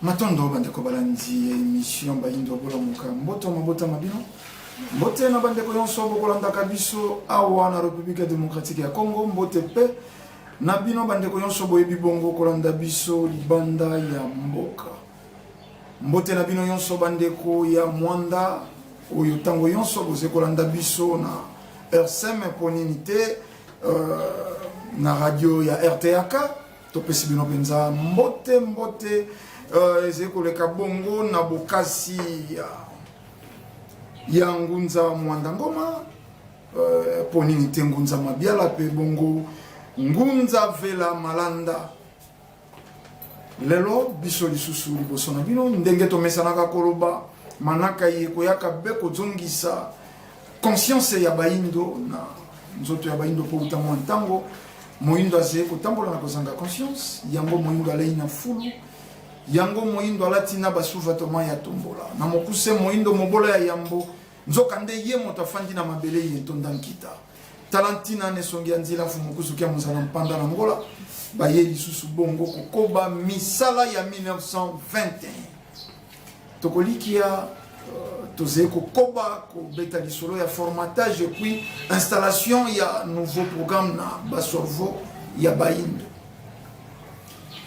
Matondo bandeko balandi ya emission Bayindo bolamuka mboto mabota ma bino mbote na bandeko yonso bokolandaka biso awa na Republique Democratique ya Congo mbote pe na bino bandeko yonso boyebi bongo kolanda biso libanda ya mboka mbote na bino yonso bandeko ya Mwanda oyo ntango yonso boze kolanda biso na RCM mpo nini te na radio ya RTAK Topesi bino mpenza mbote mbote uh, ezali koleka bongo na bokasi ya, ya Ngunza Mwanda Ngoma uh, mpo nini te Ngunza Mabiala mpe bongo Ngunza Vela Malanda. Lelo biso lisusu liboso na bino ndenge tomesanaka koloba manaka ye koyaka be kozongisa conscience ya bayindo na nzoto ya bayindo mpo uta mwa ntango moyindo azali kotambola na kozanga conscience yango moyindo alei na fulu yango moyindo alati na basuvatoma ya tombola na mokuse moyindo mobola ya yambo nzoka nde ye moto afandi na mabele ye ntonda nkita tala ntina na esongi ya nzila mfumukusuki ya mozala mpanda na ngola baye lisusu bongo kokoba misala ya 1921 Tokolikia tozali kokoba kobeta lisolo ya formatage et puis installation ya nouveau programme na basorvo ya bayindo.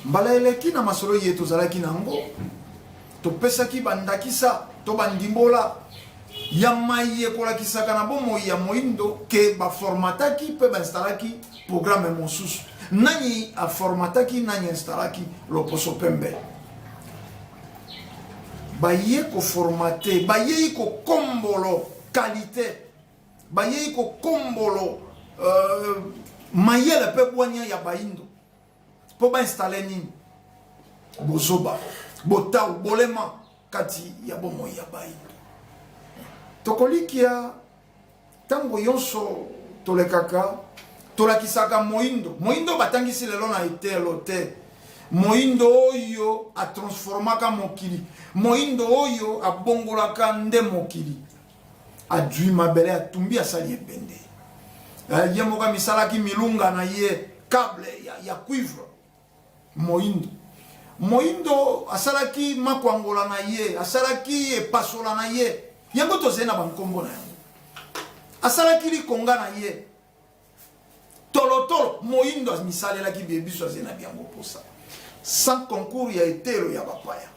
Mbala eleki na masolo ye tozalaki na yango, topesaki bandakisa to bandimbola ya mai ekolakisaka na bomoi ya moindo ke baformataki mpe bainstalaki programme mosusu. Nani aformataki, nani instalaki loposo pembe? Baye ko formater, bayei kokombolo qualité, bayei kokombolo euh, mayele mpe bwanya ya baindo mpo bainstalle nini bozoba botau bolema kati ya bomoi ya baindo tokolikia Tango yonso tolekaka, tolakisaka moindo. Moindo batangisi lelo na etelo te. Moindo oyo atransformaka mokili. Moindo oyo abongolaka nde mokili. Adui mabele, atumbi, asali ebende. Eh, ye moko amisalaki milunga na ye, cable ya, ya cuivre. Moindo. Moindo asalaki makwangola na ye, asalaki epasola na ye. Yango tozali na bankombo na yango. Asalaki likonga na ye. Tolotolo, moindo amisalelaki biye biso azali na biango posa. Sans concours ya etelo ya bapaya.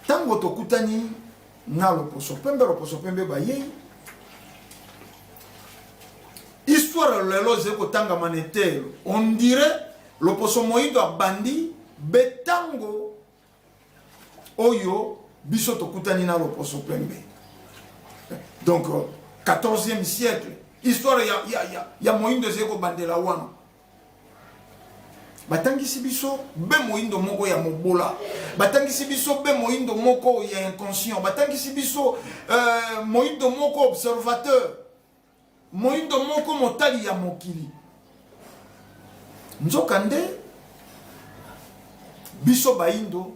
Tango tokutani na loposo pembe, loposo pembe bayei Histoire lelo ezali kotangama na eteyelo, on dirait loposo moindo abandi be tango oyo biso tokutani na loposo pembe. Donc 14e siècle, histoire ya, ya, ya, ya moindo ezali kobandela wana. Batangisi biso be moindo moko ya mobola, batangisi biso be moindo moko ya inconscient, batangisi biso euh, moindo moko observateur Moindo moko motali ya mokili. Nzokande biso baindo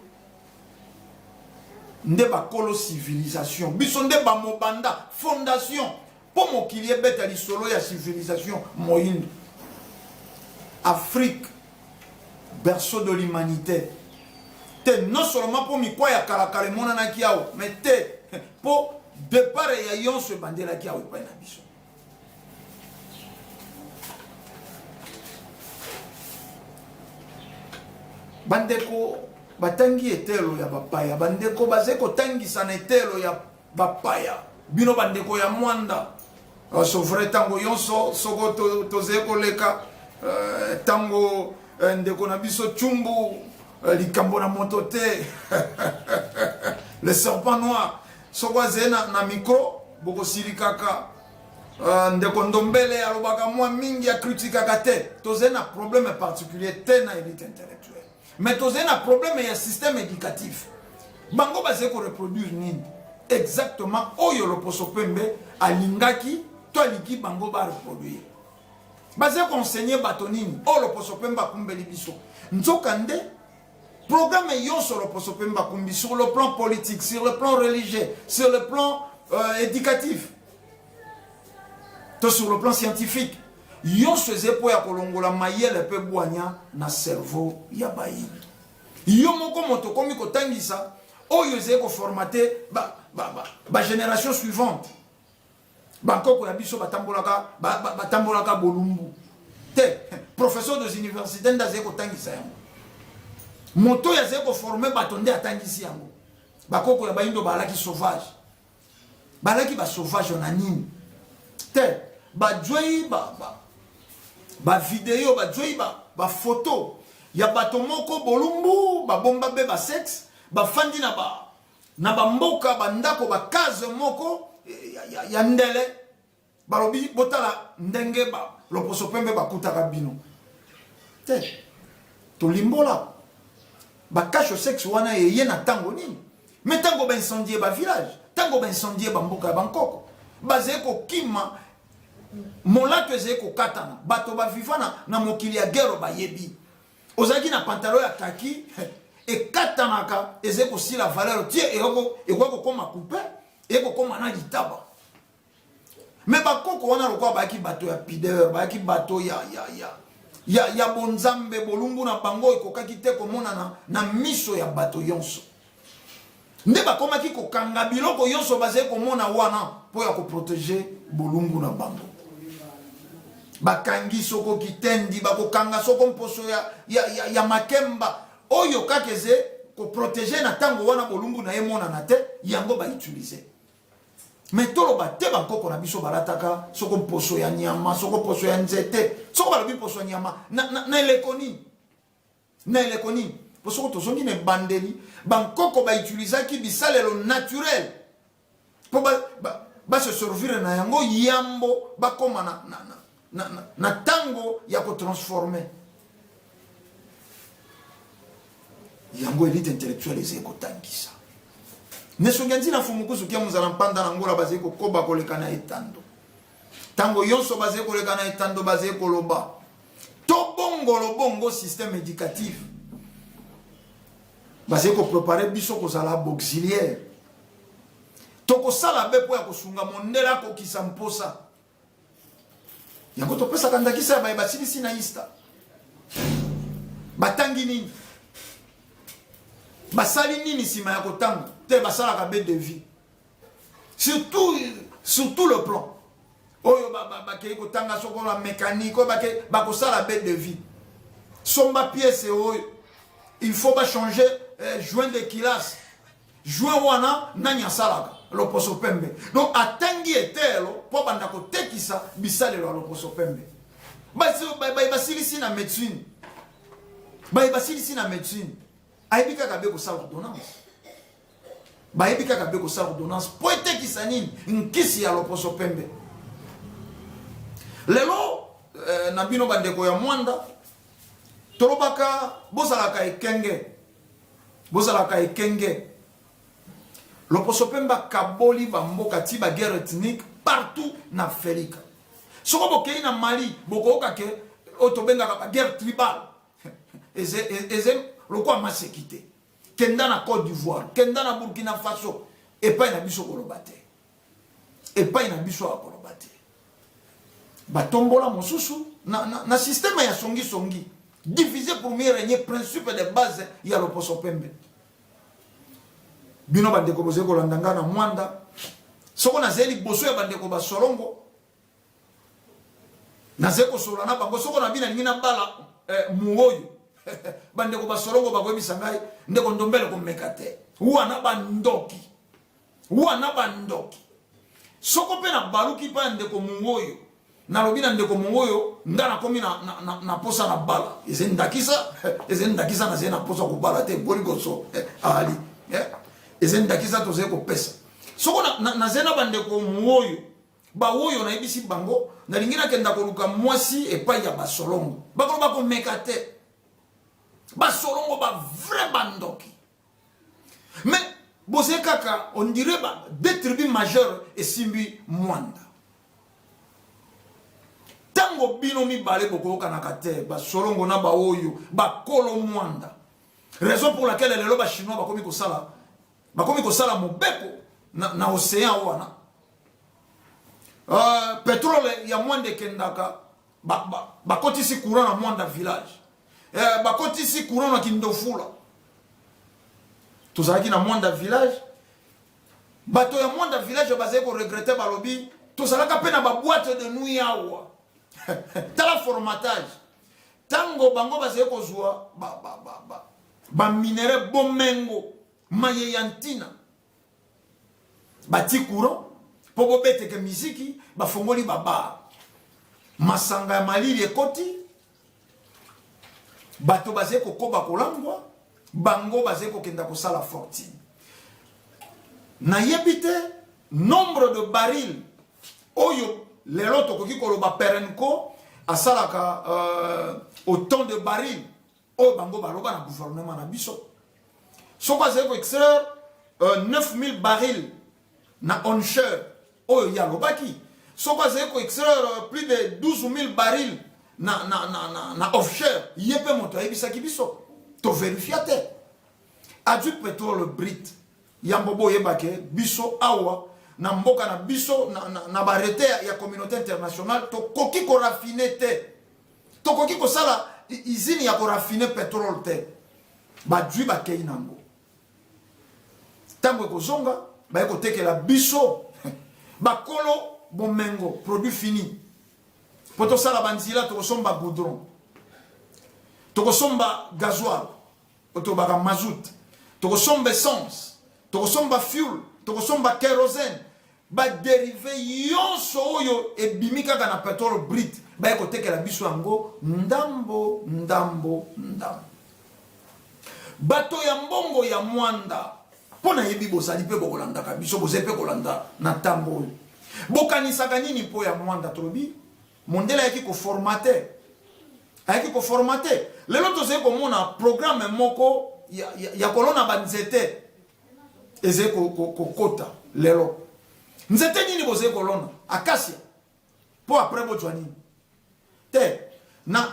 nde bakolo civilisation, biso nde bamobanda fondation mpo mokili ebeta lisolo ya civilisation moindo. Afrique berceau de l'humanité te non seulement mpo mikwa ya kalakala emonanaki awa mais te mpo depart ya yonso ebandelaki awa epai na biso. Bandeko batangi etelo ya bapaya, bandeko bazali kotangisa na etelo ya bapaya, bino bandeko ya Mwanda sovre ntango yonso soko tozali koleka ntango ndeko na biso Tshumbu likambo na moto te le serpent noir soko azali na, na micro bokosilikaka. Ndeko Ndombele alobaka mwa mingi, akritikaka te. Tozali na problème particulier te na élite intellectuelle, mais tozali na problème ya système éducatif. Bango bazali koreproduire nini exactement oyo loposo pembe alingaki to alingi bango bareproduire? Bazali koenseigner bato nini oyo loposo pembe akumbeli biso? Nzoka nde programme yonso loposo pembe akumbi sur le plan politique, sur le plan religieux, sur le plan éducatif to sur le plan scientifique, Yonso eze mpo ya kolongola mayele mpe bwanya na cerveau ya bayindo. Yo moko moto okomi kotangisa oyo ezali koformate ba, ba, ba, ba génération suivante. Bankoko ya biso batambolaka batambolaka bolumbu te. Professeur des universités nde azali kotangisa yango. Moto oyo azali koforme bato nde atangisi yango. Bakoko ya bayindo balaki sauvage. Balaki ba sauvage na nini? Te, bajwei ba, ba, ba video, bajwei ba, ba photo ya bato moko bolumbu babomba be ba sexe, bafandi na ba na bamboka bandako bakaze moko ya, ya, ya ndele, balobi botala ndenge ba loposo pembe bakutaka bino te. Tolimbola bakasho sexe wana eye na ntango nini? Me ntango baincendie ba village, ntango baincendie bamboka ya bankoko, bazali kokima molato ezali kokatana, bato baviva na, na mokili ya guerre bayebi. Ozalaki na pantalon ya kaki ekatanaka, ezali kosila valeur tie, ekoki kokoma coupe, ekokoma na litaba. Me bakoko wana lokola bayaki bato ya pudeur, bayaki bato ya, ya, ya, ya, ya bonzambe, bolumbu na bango ekokaki te komonana na miso ya bato yonso. Nde bakomaki kokanga biloko yonso bazali komona wana mpo ya koprotege bolumbu na bango. Bakangi soko kitendi, bakokanga soko mposo ya, ya, ya, ya makemba oyo kaka eze koprotege na ntango wana bolumbu na ye emonana te, yango bautilize. Me toloba te bankoko na biso balataka soko mposo ya nyama, soko mposo ya nzete. Soko balobi mposo ya nyama na, na, na eleko nini? Na eleko nini? Mpo soko tozongi na ebandeli, bankoko bautilisaki bisalelo naturel mpo ba, ba, ba se servir na yango yambo bakoma na, na, na, na, na, na tango ya kotransforme yango. Elite intellectuelle ezali kotangisa nesongi ya ntina fumukusu kia mozala mpanda na ngola, bazali kokoba koleka na etando. Ntango nyonso bazali koleka na etando, bazali koloba tobongolo bongo système éducatif, bazali koprepare biso kozala bauxiliaire, tokosala be mpo ya kosunga mondele akokisa mposa yango. Topesaka ndakisa ya baye basilisi na ista, batangi nini, basali nini nsima ya kotanga te? Basalaka be de vie surtout sur tout le plan. Oyo bakei kotanga soko na mécanique, oyo bakei bakosala be de vie, somba pièce oyo, il faut bachanger joint de culasse. Joint wana nani asalaka? Loposo pembe. Donc atangi etelo mpo abanda kotekisa bisalelo ya loposo pembe. Baye basilisi na médecine, baye basilisi na médecine, ayebi kaka be kosala ordonnance, bayebi kaka be kosala ordonnance mpo etekisa nini? Nkisi ya loposo pembe. Lelo na bino bandeko ya Mwanda, tolobaka bozalaka ekenge, bozalaka ekenge. Loposo pembe akaboli bamboka ti baguerre ethnique partout na Afrika. Soko bokei na Mali, bokoyoka ke oyo tobengaka baguerre tribale eze lokola maseki te. Kenda na Côte d'Ivoire, kenda na Burkina Faso, epai na biso koloba te, epai na biso akoloba te. Batombola mosusu na, na, na système ya songisongi, diviser pour mieux régner, principe de base ya loposo pembe. Bino bandeko bozali kolanda ngai na Mwanda, soko nazali liboso ya bandeko basolongo, nazali kosolola na bango, soko na bino nalingi nabala muoyo, bandeko basolongo bakoyebisa ngai: "Ndeko Ndombele, komeka te, wana bandoki, wana bandoki." Soko mpe nabaluki mpa ya ndeko mongoyo, nalobi na ndeko mongoyo: "Nga nakomi na, na, na, na posa na bala." Eze ndakisa, eze ndakisa, nazali na posa kobala te, boligoso ali eze ndakisa tozali kopesa. Soko nazali na bandeko moyo baoyo, nayebisi bango nalingi nakenda koluka mwasi epai ya basolongo, bakoloba komeka te, basolongo ba vrai bandoki. Mais bozali kaka, on dirait ba deux tribus majeures esimbi Mwanda. Ntango bino mibale bokoyokanaka te, basolongo na baoyo bakolo Mwanda, raison pour laquelle lelo bachinois bakomi kosala mobeko na océan wana. Pétrole ya Mwanda ekendaka. Bakotisi ba, ba courant na Mwanda village, bakotisi courant na Kindofula. Tozalaki na Mwanda village, bato ya Mwanda village bazali koregretter, balobi tozalaka mpe na baboîte de nuit awa. Tala formatage. Ntango bango bazali kozwa baminerais, ba, ba, ba bomengo maye ya ntina, bati courant mpo bobeteke miziki, bafongoli babar, masanga ya malili ekoti, bato bazali kokoba kolangwa, bango bazali kokenda kosala fortune. Nayebi te nombre de baril oyo lelo tokoki koloba Perenco asalaka, autant de baril oyo bango baloba na gouvernement na biso. Soki azali koextraire 9000 baril na onshore oyo ye alobaki, soki azali koextraire plus de 12 000 baril na offshore, ye mpe moto ayebisaki biso, toverifia te. Adui pétrole brut yambo boyebake biso awa na mboka na biso na barete ya communauté internationale, tokoki koraffiner te, tokoki kosala usine ya koraffiner pétrole te. Badui bakei nango, ntango ekozonga baye kotekela biso bakolo bomengo produit fini. Mpo tosala banzela, tokosomba goudron, tokosomba gasoil oyo tobaka mazout, tokosomba essence, tokosomba fuel, tokosomba kérosène, badérivé nyonso oyo ebimi kaka na pétrole brut. Baye kotekela biso yango ndambo ndambo ndambo. Bato ya mbongo ya Mwanda, mpo nayebi bozali mpe bokolandaka biso, bozali mpe kolanda na ntango oyo, bokanisaka nini mpo ya Mwanda? Tolobi mondele ayaki koformater, ayaki koformater. Lelo tozali komona programme moko ya kolona banzete ezali kokota lelo. Nzete nini bozali kolona? Acacia, mpo après bozwa nini? Te, na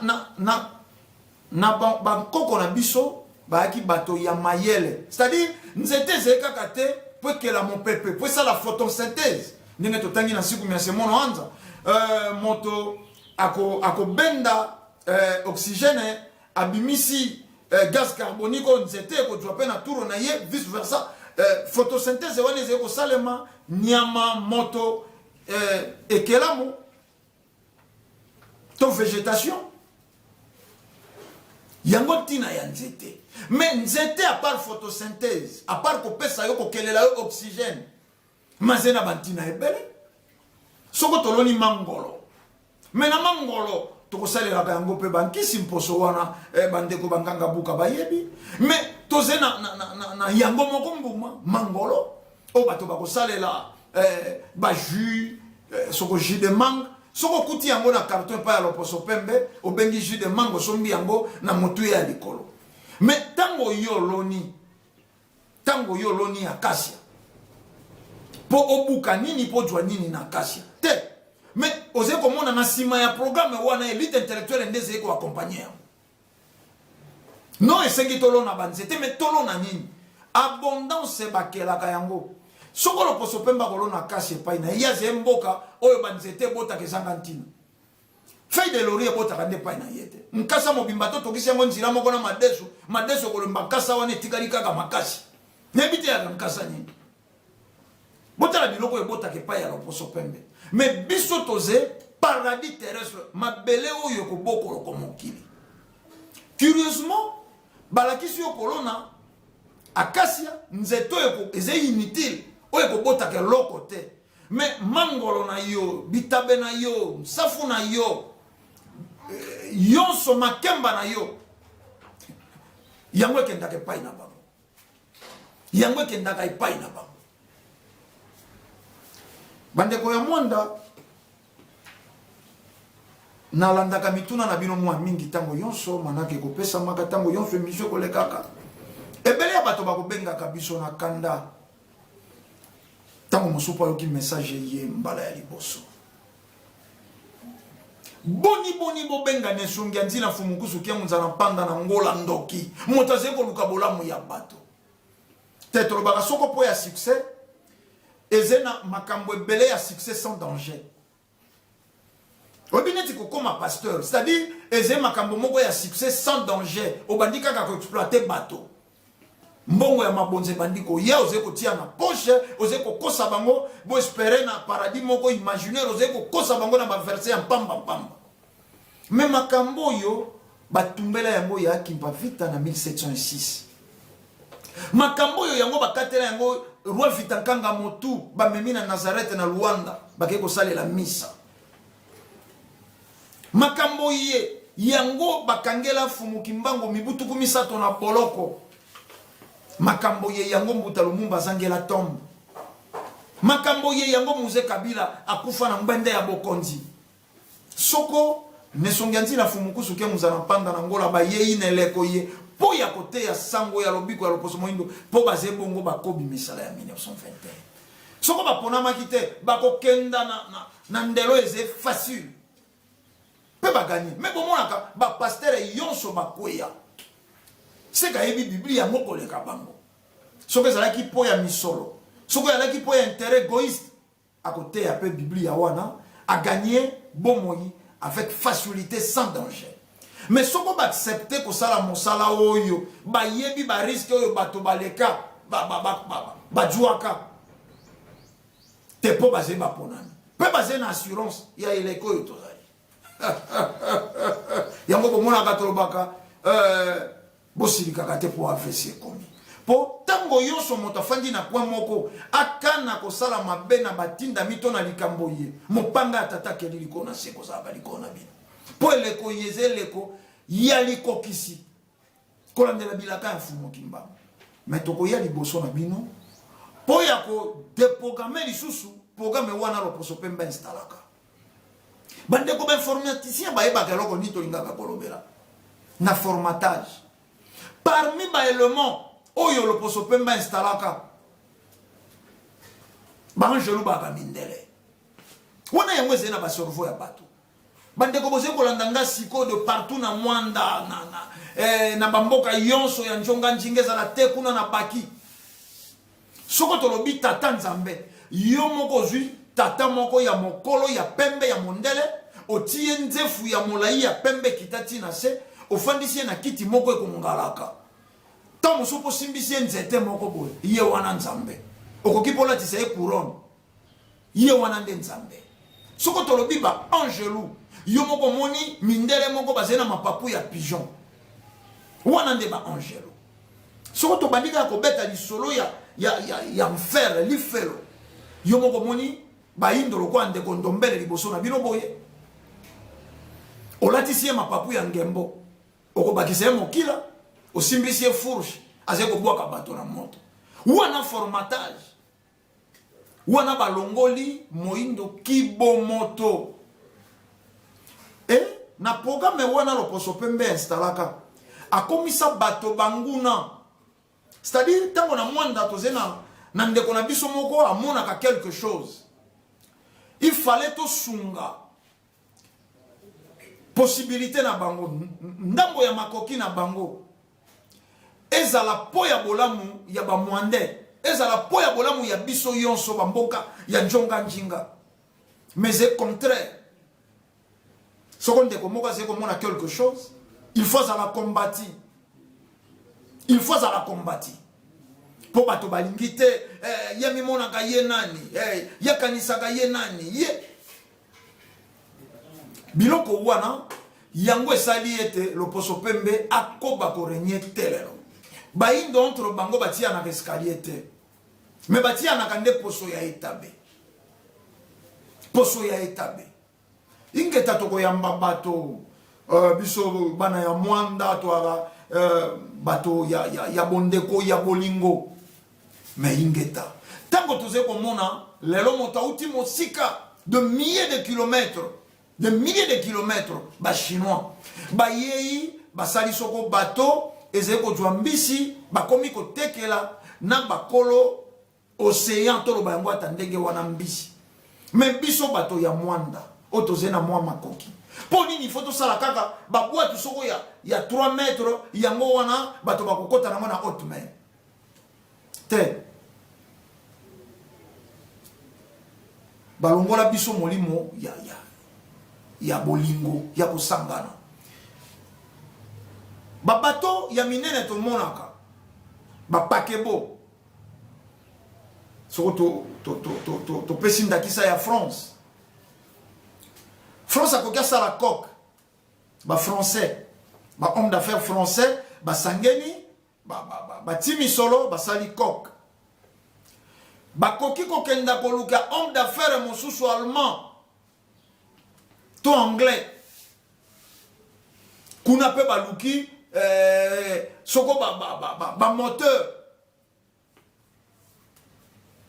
bankoko na biso bayaki bato ya mayele, c'est-à-dire nzete ezali kaka te mpo ekela mopepe, mpo esala photosynthèse ndenge totangi na siku ya semono anza. Moto akobenda oxygène, abimisi gaz carbonique oyo nzete ekozwa mpe na turo na ye, vice versa. Photosynthèse wana ezali kosalema, nyama, moto, ekelamu to végétation, yango ntina ya nzete. Mais nzete, à part photosynthèse, à part kopesa yo, kokelela yo oxygène, maze na bantina ebele. Soko toloni mangolo, mais na mangolo tokosalelaka yango mpe bankisi mposo wana, bandeko banganga buka bayebi. Mais toze na yango moko mbuma mangolo oyo bato bakosalela bajus, soko jus de mangue. Soki okuti yango na carton epai ya loposo pembe, obengi jus de mangue, osombi yango na motuya ya likolo. Mais ntango yo oloni acacia, mpo obuka nini, mpo ozwa nini na acacia te? Mais ozali komona na nsima ya programme wana, élite intellectuelle nde ezali koaccompagner yango. Non, esengi tolona banzete, mais tolona nini? Abondance bakelaka yango. Soko loposo pembe akolona acacia epai na ye, azali mboka oyo banzete ebotaka ezanga ntina. Feuille de laurier ebotaka nde epai na ye te. Nkasa mobimba totokisi yango nzela moko na madesu. Madesu ekolemba, nkasa wana etikali kaka makasi. Nayebi te yaka nkasa nini. Botala biloko ebotaka epai ya loposo pembe. Mais biso toze paradis terrestre, mabele oyo ekobokoloko mokili. Curieusement, balakisi yo kolona acacia, nzete oyo eza inutile, oyo ekobotaka eloko te. Mais mangolo na yo, bitabe na yo, nsafu na yo, yonso, makemba na yo, yango ekendaka epai na bango, yango ekendaka epai na bango. Bandeko ya Mwanda, nalandaka mituna na bino mwa mingi ntango nyonso manaka ekopesamaka, ntango nyonso émission ekolekaka. Ebele ya bato bakobengaka biso na kanda ntango mosusu ayoki message ye mbala ya liboso. Boni boni bobengana esongi ya nzila mfumukusu kiangu nzala mpanda na ngola ndoki, moto azali koluka bolamu ya bato te. Tolobaka soko mpo ya succès, eza na makambo ebele ya succès sans danger. Oyebi neti kokoma pasteur, c'est-à-dire ezali makambo moko ya succès sans danger. Obandi kaka koexploite bato, mbongo ya mabonza ebandi koya, ozali kotia na poche, ozali kokosa bango boespere na paradis moko imaginaire, ozali kokosa bango na baverse ya mpamba mpamba. Me makambo oyo batumbela yango ya Kimpa Vita na 1706, makambo oyo yango bakatela yango roi Vita Nkanga motu, bamemi na Nazareth na Luanda, bakei kosalela misa. Makambo ye yango bakangela Fumu Kimbangu mibu 30 na boloko. Makambo ye yango Mbuta Lumumba azangela tombe. Makambo ye yango Muze Kabila akufa na ngbende ya bokonzi. Soko nesongi ya ntina Fumu Kusu ke muzala mpanda na Ngola bayei na eleko ye mpo ya koteya sango ya lobiko ya loposo moindo mpo baze bongo bakobi misala ya 1921. Soko baponamaki te bakokenda na, na, na ndelo eze facile mpe baganye. Me bomonaka bapastere yonso bakweya seka ayebi Biblia yango koleka bango. Soki ezalaki mpo ya misolo, soki ezalaki mpo ya intérêt égoïste, akoteya mpe Biblia wana aganye bomoi avec facilité sans danger. Mais soko baaccepte kosala mosala oyo bayebi bariske oyo bato baleka bajuaka te mpo bazali baponami mpe bazali na assurance ya eleko oyo tozali yango bomonaka tolobaka euh, Bosilikaka te mpo avc ekomi. Mpo ntango yonso moto afandi na coin moko akana kosala mabe na batindami to na likambo ye, mopanga ya Tata akeli likolo na se ekozalaka likolo na bino. Mpo eleko ye eza eleko ya likokisi kolandela bilaka ya Mfumu Kimbangu. Me tokoya liboso na bino mpo ya kodeprograme lisusu programe wana loposo pembe instalaka. Bandeko ba informaticien bayebaka eloko nini tolingaka kolobela na formatage. Parmi ba elements oyo loposo pembe installaka, baangelu baka mindele wana, yango ezali na bacerveau ya bato. Bandeko bozali kolanda nga sikoyo de partout na Mwanda na, na, eh, na bamboka yonso ya njonga njinga, ezala te kuna na Baki. Soko tolobi tata Nzambe, yo moko ozwi tata moko ya mokolo ya pembe ya mondele, otiye nzefu ya molai ya pembe ekita ti na se, ofandisi ye na kiti moko ekongalaka. Ntango mosusu mpo osimbisi ye nzete moko boye, ye wana Nzambe. Okoki mpo olatisa ye couronne, ye wana nde Nzambe. Soko tolobi ba angelu, yo moko omoni mindele moko bazali na mapapu ya pigeon, wana nde ba angelu. Soko tobandi kaka kobeta lisolo ya, ya, ya, ya nfer lifelo, yo moko omoni bayindo lokola ndeko Ndombele liboso na bino boye, olatisi ye mapapu ya ngembo, okobakisa ye mokila, osimbisi ye fourche, azali kobwaka bato na moto. Wana formatage wana balongoli moindo kibomoto. E na programme wana loposo pembe instalaka akomisa bato banguna, c'est-à-dire ntango na Mwanda toze na, na ndeko na biso moko amonaka quelque chose, il fallait tosunga possibilité na bango, ndambo ya makoki na bango, ezala mpo ya bolamu ya bamwande, ezala mpo ya bolamu ya biso yonso bamboka ya njonga njinga. Mais c'est contraire, soko ndeko moko azali komona quelque chose, il faut azala combati, il faut azala combati mpo bato balingi te. Eh, ye mimonaka ye nani, eh, ye akanisaka ye nani, ye biloko wana yango esali ete loposo pembe akoba korenye te lelo. Bayindo entre bango batianaka escalier te, me batianaka nde poso ya etabe, poso ya etabe. Ingeta tokoyamba bato biso bana ya Mwanda toaka bato ya, ya, ya bondeko ya bolingo. Me ingeta ntango tozali komona lelo moto auti mosika de milliers de kilomètres, de milliers de kilomètres, bachinois bayei basali soko bato ezali kozwa mbisi, bakomi kotekela na bakolo océan, toloba yango ata ndenge wana mbisi. Me biso bato ya Mwanda oyo tozali na mwa makoki, mpo nini ifo tosala kaka babwatu soko ya, ya 3 mètre, yango wana bato bakokɔta nango na haute mer te? Balongola biso molimo ya, ya, ya bolingo ya kosangana. Babato ya minene tomonaka bapakebo, soko topesi ndakisa ya France. France akoki asala coque, ba français, ba homme d'affaires français basangeni, bati misolo, basali coque. Bakoki kokenda koluka homme d'affaires mosusu allemand to anglais, kuna mpe baluki soko bamoteur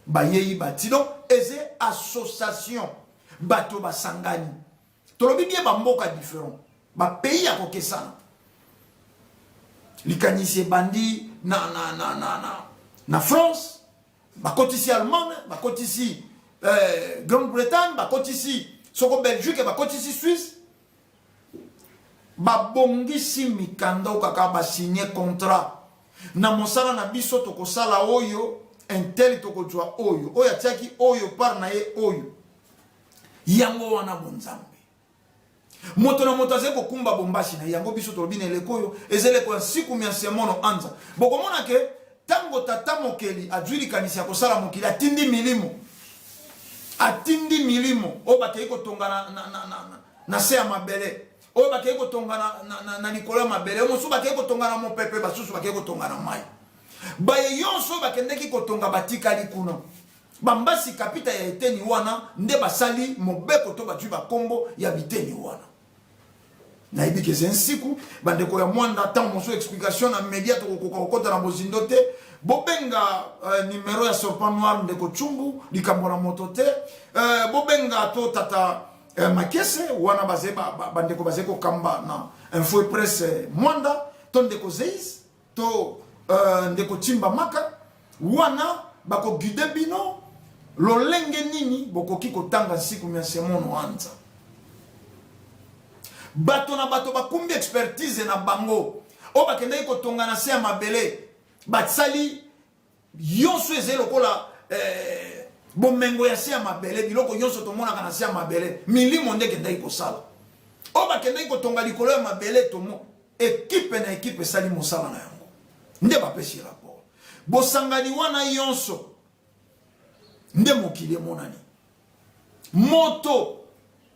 bayei bati. Donc eze association, bato basangani. Tolobi bien, bamboka différent, bapays ya kokesana. Likanisi ebandi na France, bakotisi Allemagne, bakotisi Grande-Bretagne, bakotisi soko Belgique, bakotisi Suisse. Babongisi mikanda oyo kaka basigne contrat na mosala na biso. Tokosala oyo, un tel tokozwa oyo, oyo atiaki oyo part na ye oyo. Yango wana bonzambe, moto na moto azali kokumba bombasi na yango. Biso tolobi na eleko oyo eza eleko ya nsikumi ya nsemono anza. Bokomona ke ntango tata mokeli azwi likanisi ya kosala mokili, atindi milimo, atindi milimo oyo bakei kotonga na se ya mabele, oyo bakei kotonga na likolo ya mabele, oyo mosusu bakei kotonga na mopepe, basusu bakei kotonga na mai. Baye nyonso oyo bakendeki kotonga batikali kuna. Bambasi kapita ya eteni wana nde basali mobeko to bazwi bakombo ya biteni wana. Nayebi ke eza nsiku, bandeko ya Mwanda. Ntango mosusu explication na media, tokokoka kokɔta na bozindo te. Bobenga numero ya Serpent Noir, ndeko Cumbu, likambo na moto te. Bobenga to tata Makese wana, baze bandeko bazali kokamba na Info et Presse Mwanda, to ndeko Zeis, to ndeko Timba Maka wana, bakoguide bino lolenge nini bokoki kotanga nsiku ya nsemono anza. Bato na bato bakumbi expertise na bango. Oyo bakendaki kotonga na se ya mabele, basali nyonso ezali lokola bomengo ya se ya mabele, biloko nyonso tomonaka na se ya mabele, milimo nde ekendaki kosala. Oyo bakendaki kotonga likolo ya mabele, tomo équipe na équipe esali mosala na yango, nde bapesi rapport. Bosangani wana nyonso nde mokili emonani. Moto,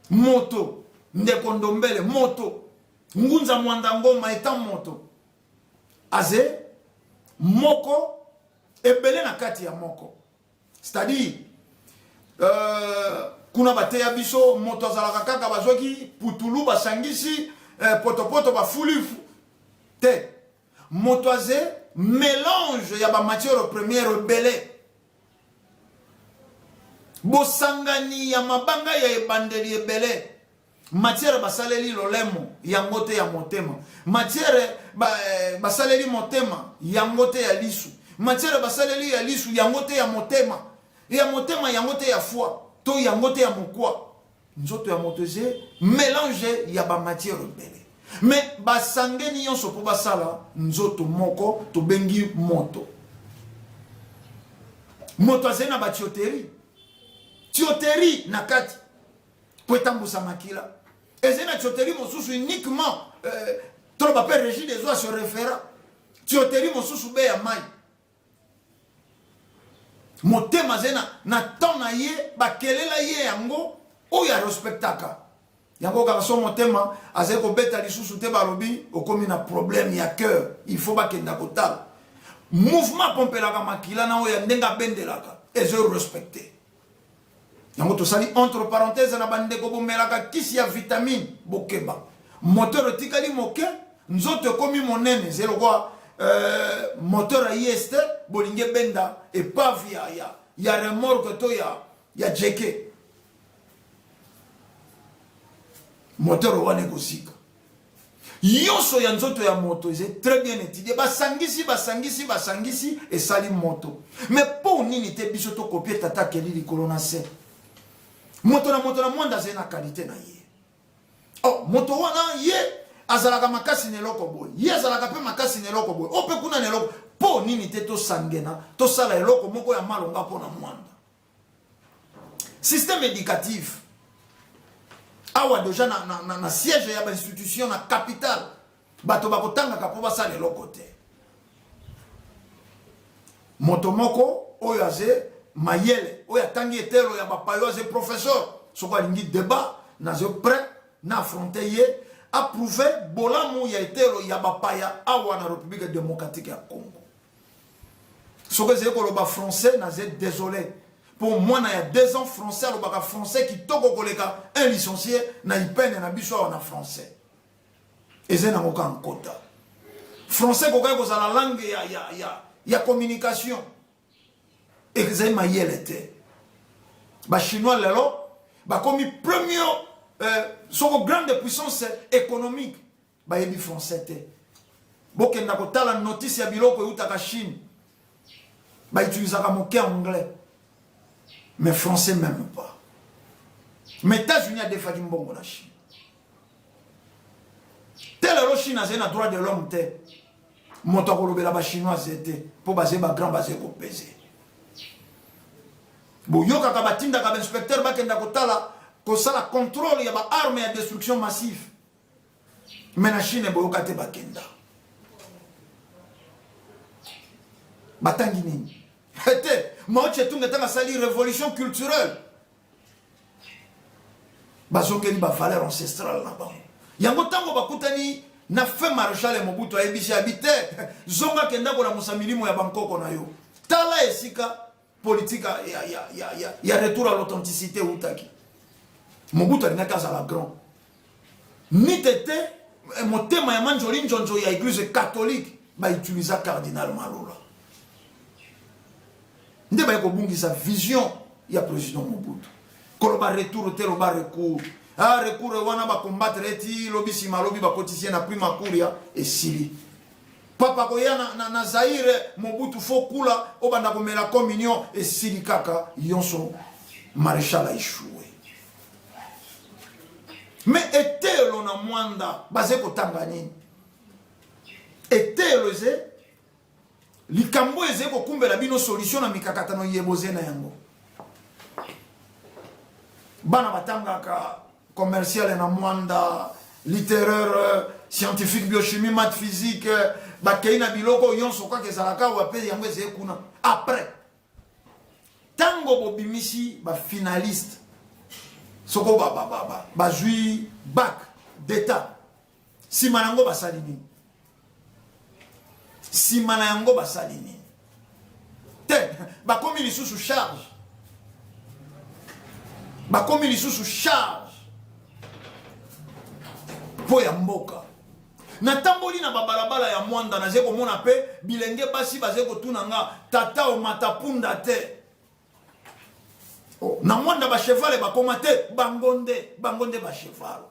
moto, ndeko Ndombele, moto Ngunza Mwanda Ngoma eta moto aze moko ebele na kati ya moko. C'est-à-dire kuna bateya biso, moto azalaka kaka bazwaki putulu, basangisi potopoto, bafuli te. Moto aze mélange ya bamatière première ebele, bosangani ya mabanga ya ebandeli ebele. Matière basaleli lolemo, yango te ya motema. Matière basaleli motema, yango te ya lisu. Matière basaleli ya lisu, yango te ya motema. Ya motema, yango te ya foie, to yango te ya mokwa. Nzoto ya moto eze mélange ya bamatière ebele, mais basangeni nyonso mpo basala nzoto moko tobengi moto. Moto azali na batuyauterie, tuyauterie na kati mpo etambusa makila. Ezali na tuyauterie mosusu uniquement toloba mpe Régie des eaux se référa, tuyauterie mosusu be ya mai. Motema azali na temps na ye, bakelela ye yango oyo arespectaka yango kaka. So motema azali kobeta lisusu te, balobi okomi na problème ya cœur, il faut bakenda kotala mouvement apompelaka makila na oyo ya ndenge abendelaka, ezo respecte yango. Tosali entre parenthèse na bandeko bomelaka kisi ya vitamine, bokeba, moteur etikali moke, nzoto ekomi monene, ezali lokola moteur ya IST, bolingi ebenda épave ya remorque to ya jeke, moteur wana ekosika. Nyonso ya nzoto ya moto eza très bien étudié. Basangisi, basangisi, basangisi, esali moto. Mais mpo nini te biso tokopie tata akeli likolo na se? Moto na moto na Mwanda azali na qualité na ye. Oh, moto wana ye azalaka makasi na eloko boye, ye azalaka mpe makasi na eloko boye, o mpe kuna na eloko. Mpo nini te tosangena, tosala eloko moko ya malonga mpo na Mwanda? Système éducatif. Awa deja na, na, na, na siège ya bainstitution na capitale, bato bakotangaka mpo basala eloko te. Moto moko oyo aze mayele, oyo atangi etelo ya bapayo, aze professeur, soko alingi débat, naze prêt na affronter ye, approuve bolamu ya etelo ya bapaya awa na République démocratique ya Congo. Soki ezali koloba français, naze désolé mpo mwana ya 2 ans français alobaka français kitoko koleka un licencié na ipene na biso awa na français. Eza nango kaka nkota. Français kokaki kozala langue ya, ya, ya, ya communication, ezali mayele te. Bachinois lelo bakomi premier soko grande puissance économique, bayebi français te. Bokenda kotala notice ya biloko eutaka Chine, bautilisaka moke anglais, mais français même pas. Mais États-Unis adefaki mbongo na Chine te. Lelo Chine azali na droit de l'homme te. Moto akolobela bachinois aze te, mpo bazali bagrand, bazali kopese. Boyokaka batindaka bainspecteur bakenda kotala, kosala contrôle ya baarme ya destruction massive, mais na Chine boyoka te bakenda. Batangi nini te? Mao Tse-tung ntango asali révolution culturelle, bazongeli bavaleur ancestrale na bango. Yango ntango bakutani na fin maréchal ya Mobutu, ayebisi abi te: zonga, kenda kolamusa milimo ya bankoko na yo. Tala esika politique ya, ya, ya, ya, ya retour à l'authenticité eutaki. Mobutu alingaki azala grand nite te. Motema ya manjoli njonjo ya église catholique bautiliza cardinal Malola nde baye kobungisa vision ya président Mobutu. Koloba retour te, loba recours. Ah, recours wana bacombattre eti lobi nsima lobi bakotisi ye na prima kuria, esili. Papa koya na, na, na Zaire, Mobutu fo kula obanda komela communion, esili kaka yonso. Maréchal a échoué. Mais etelo na Mwanda baze kotanga nini? Etelo eze likambo ezali kokumbela bino solution na mikakatano ye boze na yango. Bana batangaka commercial na Mwanda, littéraire, scientifique, biochimie, math, physique, bakei na biloko nyonso kaka ezalaka awa mpe yango ezali kuna. Après, ntango bobimisi bafinaliste, soko bazwi bac d'état, nsima na yango basali nini? Nsima na yango basali nini te? Bakomi lisusu charge, bakomi lisusu charge mpo ya mboka. Natamboli na babalabala ya Mwanda, nazali komona mpe bilenge basi bazali kotuna nga: tata, omata punda te? Oh, na Mwanda bachevale bakoma te, bango nde, bango nde bachevale.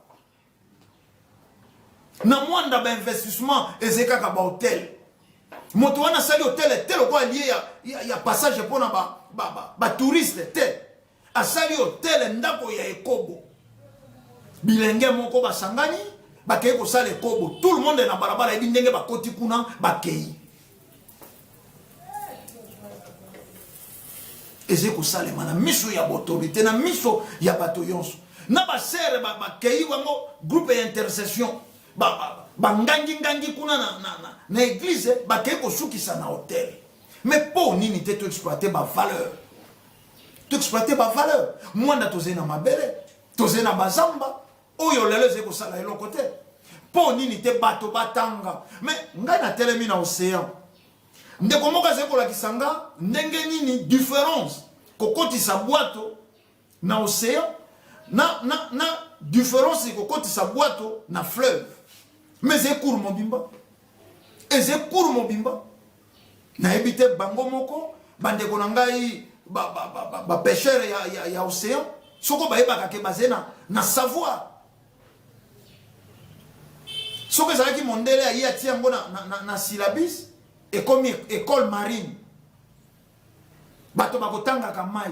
Na Mwanda bainvestissement ezali kaka bahotel. Moto wana asali hotel te lokola lie ya, ya, ya passage mpona batouriste ba, ba te. Asali hotel ndako ya ekobo. Bilenge moko basangani, bakei kosala ekobo. Tout le monde na balabala yebi ndenge bakoti kuna, bakei. Ezali kosalema na miso ya baautorité, na miso ya bato nyonso, na basere bakei bango groupe ya intercession, bangangingangi kuna na, na, na, na église, bakei kosukisa na hotel. Mais mpo nini te toexploite bavaleur, toexploite bavaleur Mwanda? Tozali na mabele, tozali na bazamba oyo lelo ezali kosala eloko te. Mpo nini te bato batanga? Mais ngai natelemi na océan, ndeko moko azali kolakisa nga ndenge nini différence kokotisa bwato na océan na, na, na différence kokotisa bwato na fleuve. Mais ezali cours mobimba, ezali cours mobimba. Nayebi te, bango moko bandeko na ngai bapêcheur ba, ba, ba ya, ya, ya océan, soko bayebaka ke bazali na, na savoir. Soki ezalaki mondele aye atia yango na, na, na, na syllabus, ekomi école marine, bato bakotangaka mai.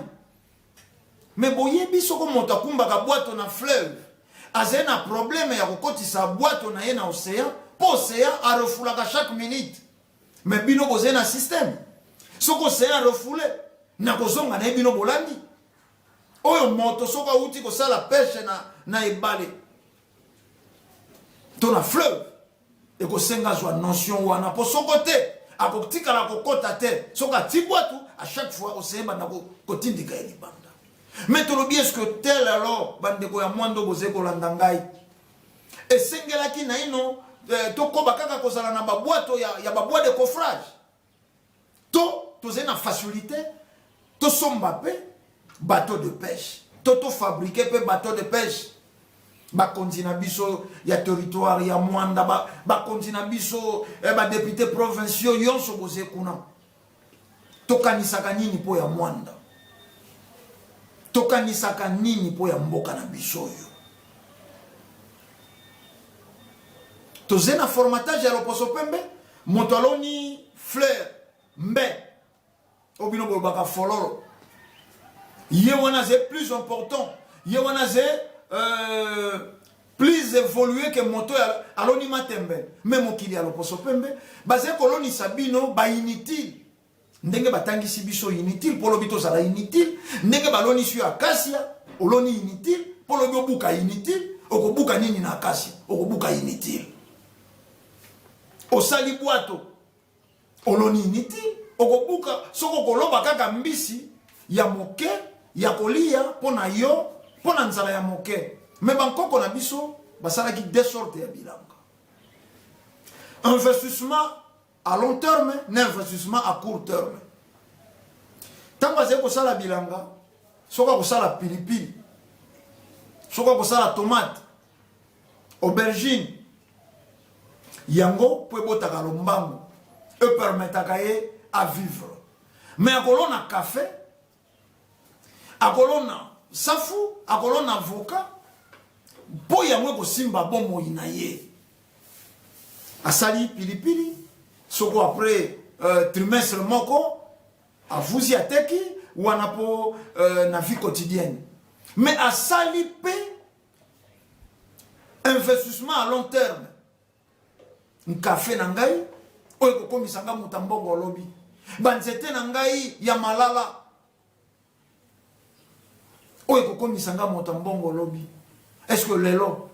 Me boyebi, soko moto akumbaka bwato na fleuve azali na problème ya kokotisa bwato na ye na océan, mpo océan arefoulaka chaque minute. Me bino bozali na système, soki océan arefoule na kozonga na ye, bino bolandi oyo moto soki awuti kosala pêche na, na ebale to na fleuve. Ekosenga azwa notion wana, mpo soko te akotikala kokota te. Soki ati bwatu, à chaque fois oseye banda kotindika ye libanda. Mais tolobi, est ce que tel alors, bandeko ya Mwando bozali kolanda ngai, esengelaki naino tokoba kaka kozala na babwato ya babois de coffrage, to tozali na facilité tosomba mpe bateau de pêche, to tofabriquer mpe bateau de pêche? Bakonzi na biso ya territoire ya Mwanda, bakonzi na biso, badéputés provinciaux nyonso boze kuna, tokanisaka nini mpo ya Mwanda? Tokanisaka nini mpo ya mboka na biso oyo? Toze na formatage ya loposo pembe. Moto aloni fleur mbe oyo bino bolobaka fololo, ye wana aze plus important, ye wana aze plus évolué ke moto aloni matembe. Me mokili ya loposo pembe bazali kolonisa bino bainutile, ndenge batangisi biso inutile mpo lobi tozala inutile, ndenge balonisi yo akasia, oloni inutile mpo lobi obuka inutile. Okobuka nini na akasia? Okobuka inutile. Osali bwato, oloni inutile, okobuka soki okoloba kaka mbisi ya moke ya kolia mpo na yo, mpo na nzala ya moke. Me bankoko na biso basalaki deux sortes ya bilanga: investissement à long terme na investissement à court terme. Ntango azali kosala bilanga, soki akosala pilipili, soki akosala tomate, aubergine, yango mpo ebotaka lombango, epermettaka ye à vivre. Mais akolona café, akolona safu, akolona avocat, mpo yango ekosimba bomoi na ye. Asali pilipili, soko après trimestre moko avuzi, ateki wana mpo na vie quotidienne. Mais asali mpe investissement à long terme: nkafe na ngai oyo ekokomisa nga moto mbongo, olobi banzete na ngai ya malala oyo ekokomisa nga moto mbongo olobi. Est ce que lelo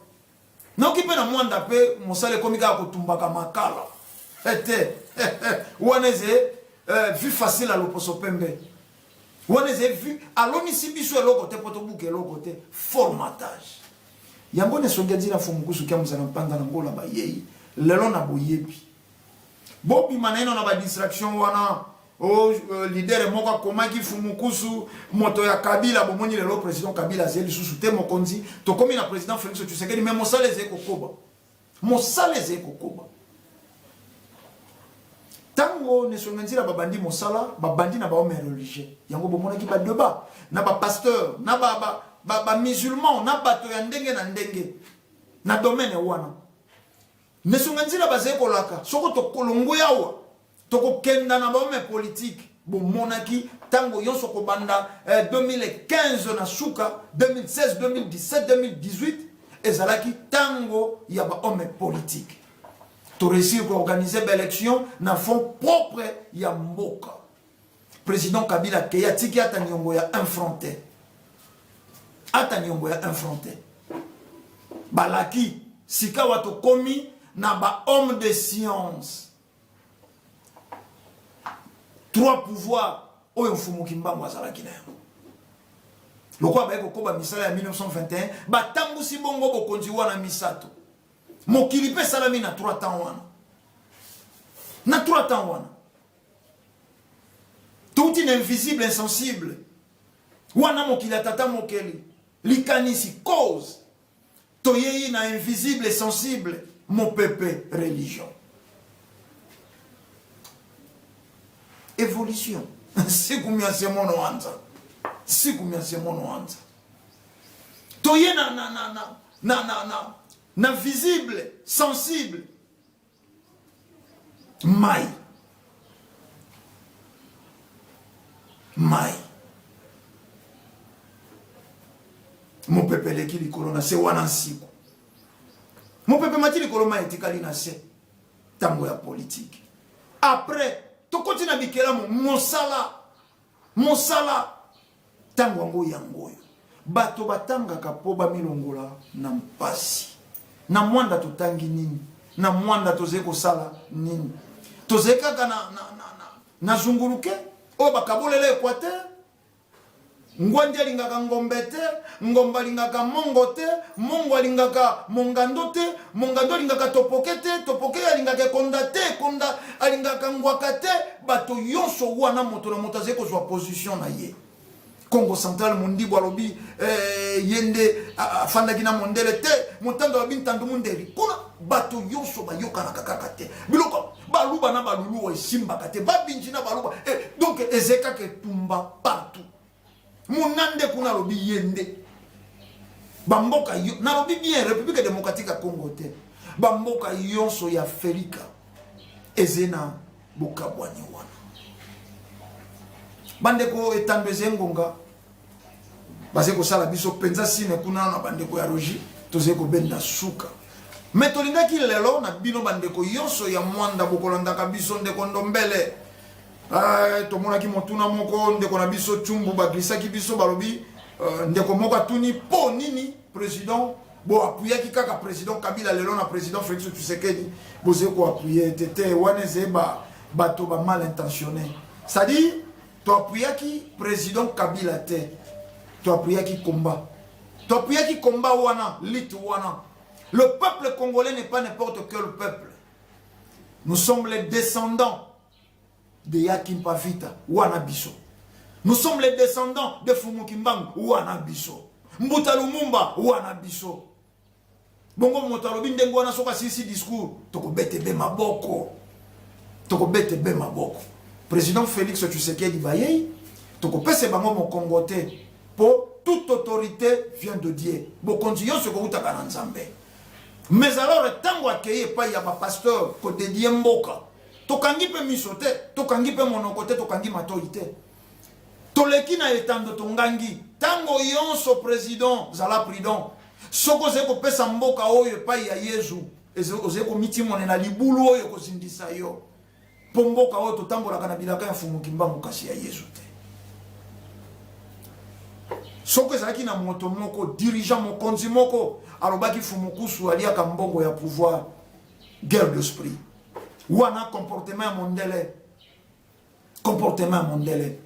noki mpe na Mwanda mpe mosala ekomi kaka kotumbaka makala ete wana eze vie facile ya loposo pembe? Wana eze vie alonisi biso eloko te mpo tobuka eloko te. Formatage yango na esongi nzila Fumukusu kia mozala mpanda na ngola bayei lelo na boyebi. Bobima na ino na badistraction wana. O leader moko akomaki Fumukusu moto ya Kabila. Bomoni lelo président Kabila azali lisusu te mokonzi, tokomi na président Félix Tshisekedi. Me mosala ezali kokoba, mosala ezali kokoba. Ntango nesonga nzila babandi mosala, babandi na bahomme religieux. Yango bomonaki badébat na bapasteur, na bamusulman, na bato ya ndenge na ndenge na domaine wana. Nesonga nzila bazali kolaka soko tokolongwe awa, tokokenda na bahomme politique. Bomonaki ntango nyonso kobanda 2015 na suka 2016, 2017, 2018 ezalaki ntango ya bahomme politique. Toréussir koorganiser baélection na fonds propre ya mboka. Président Kabila akei, atiki ata niongo ya 1 franc te, ata niongo ya 1 franc te. Balaki sikawa tokomi na bahomme de science. Trois pouvoirs oyo Mfumu Kimbangu azalaki na yango, lokola baye kokoba misala ya 1921, batambusi bongo bokonzi wana misato. Mokili mpe esalami na trois temps wana, na trois temps wana. Touti na invisible, insensible wana, mokili ya tata mokeli, likanisi, cause. Toyei na invisible, sensible, mopepe, religion, évolution. Siku miasemono anza, siku miasemono anza, toye na visible, sensible, mai, mai, mopepe eleki likolo na se wana. Nsiku mopepe mati likolo, mai etikali na se. Ntango ya politike, après tokoti na bikelamu, mosala, mosala. Ntango yango, yango oyo. Bato batangaka mpo bamilongola na mpasi. Na Mwanda totangi nini? Na Mwanda tozali kosala nini? Tozali kaka na, na, na, na, na zunguluke oyo bakabolela Equateur. Ngwandi alingaka ngombe te, ngombe alingaka mongo te, mongo alingaka mongando te, mongando alingaka topoke te, topoke alingaka ekonda te, ekonda alingaka ngwaka te. Bato yonso wana moto na moto azali kozwa position na ye. Congo central Mundibu alobi eh, ye nde afandaki na mondele te, Motando alobi Ntandu Mundeli. Kuna bato yonso bayokanaka kaka te, biloko baluba na baluluwa esimbaka te, babinji na baluba eh, donc eze kaka etumba partout. Munande kuna alobi ye nde bamboka yo nalobi bien République démocratique ya Congo te, bamboka yonso ya Afrika eze na bokabwani wana. Bandeko, etando eze ngonga bazali kosala biso mpenza sine kuna na bandeko ya rogi, tozali kobenda suka me tolingaki lelo na bino bandeko yonso ya Mwanda bokolandaka biso. Ndeko Ndombele, tomonaki motuna moko ndeko na biso Tsumbu baglisaki biso, balobi ndeko moko atuni mpo nini président boapuyaki kaka président Kabila, lelo na président Félix Tshisekedi bozali koapuye te te. Wana ezali bato ba mal intentionné, c'est-à-dire toapuyaki président Kabila te, toapuyaki combat, toapuyaki combat wana, lutte wana. Le peuple congolais n'est pas n'importe quel peuple. Nous sommes les descendants de Yakimpa Vita, wana biso. Nous sommes les descendants de Fumu Kimbangu, wana biso. Mbuta Lumumba, wana biso. Bongo moto alobi ndenge wana, soki asilisi discours, tokobete be maboko, tokobete be maboko. Président Félix Tshisekedi bayei, tokopesa bango mokongo te, mpo toute autorité vient de Dieu, bokonzi nyonso ekowutaka na Nzambe. Mais alors ntango akei epai ya bapasteur kodédier mboka, tokangi mpe miso te, tokangi mpe monoko te, tokangi matoi te, toleki na etando, tongangi ntango nyonso: président, zala prudent. Soki ozali kopesa mboka oyo epai ya Yezu, ozali komitimonela libulu oyo ekozindisa yo, mpo mboka oyo totambolaka na bilaka ya Mfumu Kimbangu, kasi ya Yezu te. Soki ezalaki na moto moko, dirigeant, mokonzi moko alobaki Fumu Kusu aliaka mbongo ya pouvoir, guerre d'esprit wana, comportement ya mondele, comportement ya mondele.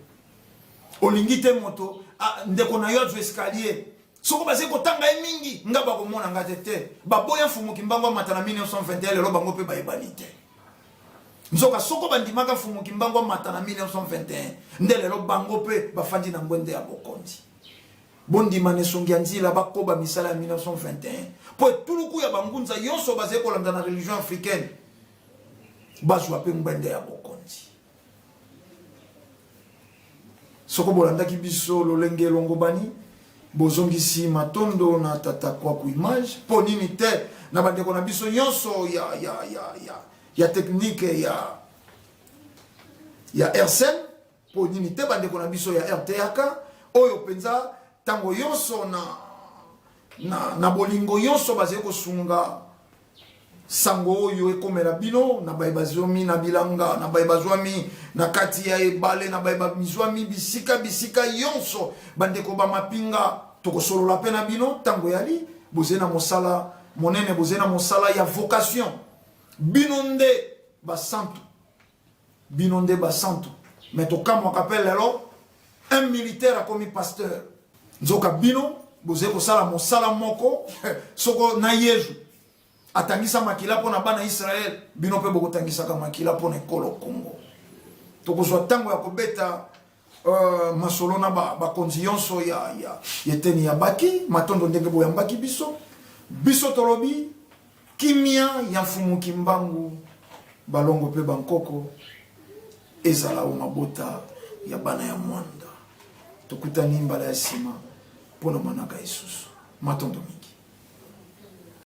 Olingi te moto ndeko na yo azwa escalier, soko bazali kotanga ye mingi, nga bakomona nga te te. Baboya Mfumu Kimbangu amata na 1921, lelo bango mpe bayebani te. Nzoka soko bandimaka Mfumu Kimbangu amata na 1921, nde lelo bango mpe bafandi na ngwende ya bokonzi. Bondima na esongi ya nzila, bakoba misala ya 1921, mpo etuluku ya bangunza nyonso bazali kolanda na religion africaine bazwa mpe ngwende ya bokonzi. Soko bolandaki biso lolenge elongobani, bozongisi matondo na tata Kwaku Image. Mpo nini te na bandeko na biso nyonso ya technique ya RCN? Mpo nini te bandeko na biso ya RTAK oyo mpenza ntango nyonso na bolingo nyonso bazali kosunga sango oyo ekomela bino, na baye bazwami na bilanga, na baye bazwami na kati ya ebale, na baye bazwami bisika bisika nyonso? Bandeko bamapinga, tokosolola mpe na bino ntango yali. Bozali na mosala monene, bozali na mosala ya vocation. Bino nde basantu, bino nde basantu. Me tokamwaka mpe lelo un militaire akomi pasteur. Nzoka bino bozali kosala mosala moko soko na Yezu atangisa makila mpo na bana Israele, bino mpe bokotangisaka makila mpo na ekolo Kongo. Tokozwa ntango ya kobeta masolo na bakonzi nyonso ya eteni ya baki. Matondo ndenge boyambaki biso. Biso tolobi kimia ya Mfumu Kimbangu, balongo mpe bankoko ezala o mabota ya bana ya Mwanda. Tokutani mbala ya nsima mpo na manaka lisusu. Matondo mingi.